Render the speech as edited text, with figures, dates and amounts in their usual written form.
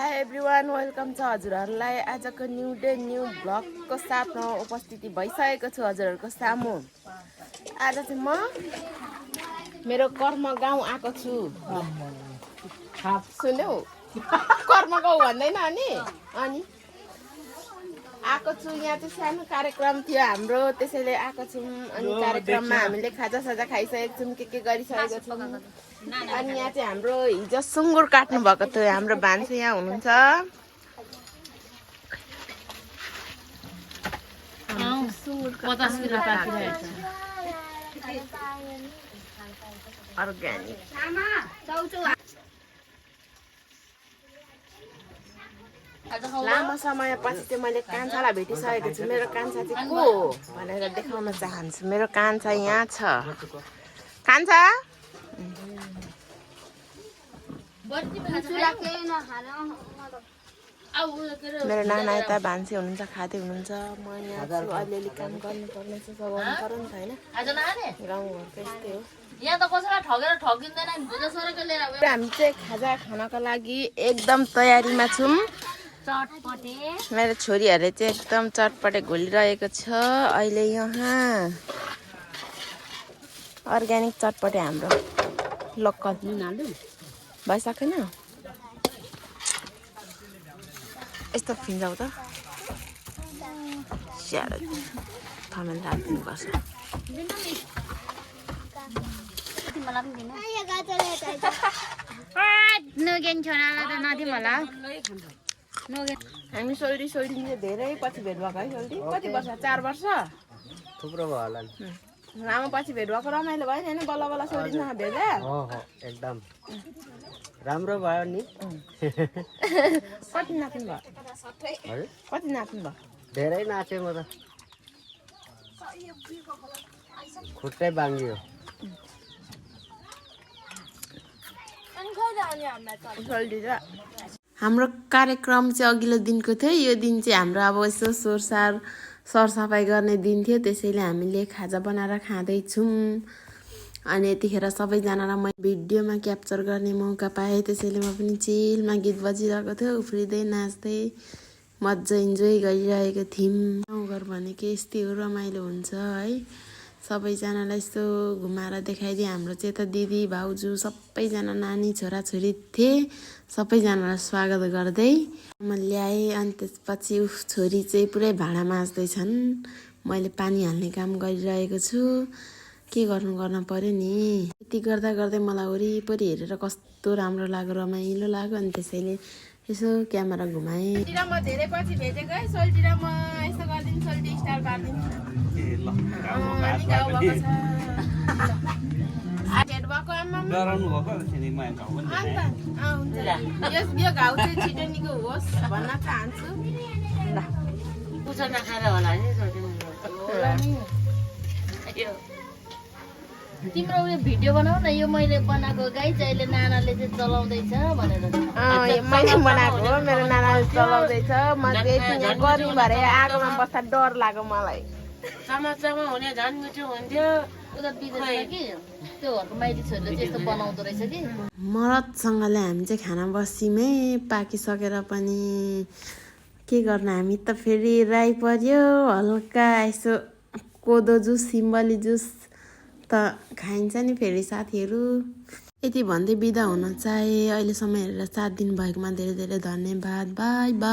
High everyone, welcome छ हजुरहरूलाई आजको न्यू डे न्यू भ्लगको साथमा उपस्थिति भइसकेको छु हजुरहरूको सामु। आज चाहिँ म मेरो कर्म गाउँ आएको छु। सुन्यौ, कर्म गाउँ भन्दैन अनि आएको छु। यहाँ चाहिँ सानो कार्यक्रम थियो हाम्रो, त्यसैले आएको छौँ। अनि कार्यक्रममा हामीले खाजासाजा खाइसकेको छौँ, के गरिसकेको छौँ। अनि यहाँ चाहिँ हाम्रो हिजो सुँगुर काट्नु भएको थियो, हाम्रो भान्से यहाँ हुनुहुन्छ। अर्ग्यानिक लामो समयपछि चाहिँ मैले कान्छालाई भेटिसकेको छु। मेरो कान्छा चाहिँ को हो भनेर देखाउन चाहन्छु। मेरो कान्छा यहाँ छ। कान्छा मेरो नाना यता भान्से हुनुहुन्छ, खाँदै हुनुहुन्छ। म यहाँ छु, अलिअलि काम गर्नुपर्ने छ, सघाउनु पर्यो नि त होइन। गाउँघरको यस्तै हो। हामी चाहिँ खाजा खानको लागि एकदम तयारीमा छौँ। मेरो छोरीहरूले चाहिँ एकदम चटपटे घोलिरहेको छ अहिले। यहाँ अर्ग्यानिक चटपटे हाम्रो लोकल भइसकेन। यस्तो फिन्जाउ त स्याहार थमेल राखिदिनुपर्छ। हामी सोल्टी चाहिँ धेरै पछि भेट भएको है। सोल्टी कति वर्ष? 4 वर्ष थुप्रो भयो होला। लामो पछि भेट भएको, रमाइलो भयो नि होइन? बल्ल बल्ल सोल्टीसँग भेट्दा एकदम राम्रो भयो नि। कति नाच्नु भयो? कति नाच्नु भयो? धेरै नाचेँ म त, खुट्टै बाङ्गियो। हाम्रो कार्यक्रम चाहिँ अघिल्लो दिनको थियो। यो दिन चाहिँ हाम्रो अब यसो सरसफाइ गर्ने दिन थियो, त्यसैले हामीले खाजा बनाएर खाँदैछौँ। अनि यतिखेर सबैजनालाई म भिडियोमा क्याप्चर गर्ने मौका पाएँ, त्यसैले म पनि चिलमा गीत बजिरहेको थियो, उफ्रिँदै नाच्दै मजा इन्जोय गरिरहेको थियौँ। गाउँघर भनेको यस्तै हो, रमाइलो हुन्छ है। सबैजनालाई यस्तो घुमाएर देखाइदिए। हाम्रो चाहिँ यता दिदी भाउजू सबैजना नानी छोराछोरी थिए, सबैजनालाई स्वागत गर्दै म ल्याएँ। अनि त्यसपछि छोरी चाहिँ पुरै भाँडा माझ्दैछन्, मैले पानी हाल्ने काम गरिरहेको छु। के गर्न पर्यो नि। यति गर्दा गर्दै मलाई वरिपरि हेरेर कस्तो राम्रो लाग्यो, रमाइलो लाग्यो। अनि त्यसैले यसो क्यामेरा घुमाएँ। म धेरै पछि भेटेको है। सोल्टी र म यसो गरिदिनु, सोल्टी स्टार पारिदिनु। भेट भएको यो घाउ चाहिँ छिटो निको होस् भन्न चाहन्छु। तिम्रो उयो भिडियो बनाऊ न, यो मैले बनाएको गाई चाहिँ अहिले नानाले चाहिँ चलाउँदैछ भनेर। मैले बनाएको हो, मेरो नानाले चलाउँदैछ। म चाहिँ गर्नु भरे आगोमा बस्दा डर लाग्यो मलाई। समाचारमा हुने झन् मिठो हुन्थ्यो। उता बिदेशमा कि त्यो घरको माइती छोरीले चाहिँ यस्तो बनाउँदो रहेछ कि। मरदसँगले हामी चाहिँ खाना बस्यौँ है। पाकिसकेर पनि के गर्न, हामी त फेरि राई पर्यो। हल्का यसो कोदो जुस, सिम्बली जुस त खाइन्छ नि फेरि साथीहरू। यति भन्दै बिदा हुन चाहे। अहिलेसम्म हेरेर साथ दिनुभएकोमा धेरै धेरै धन्यवाद। By by.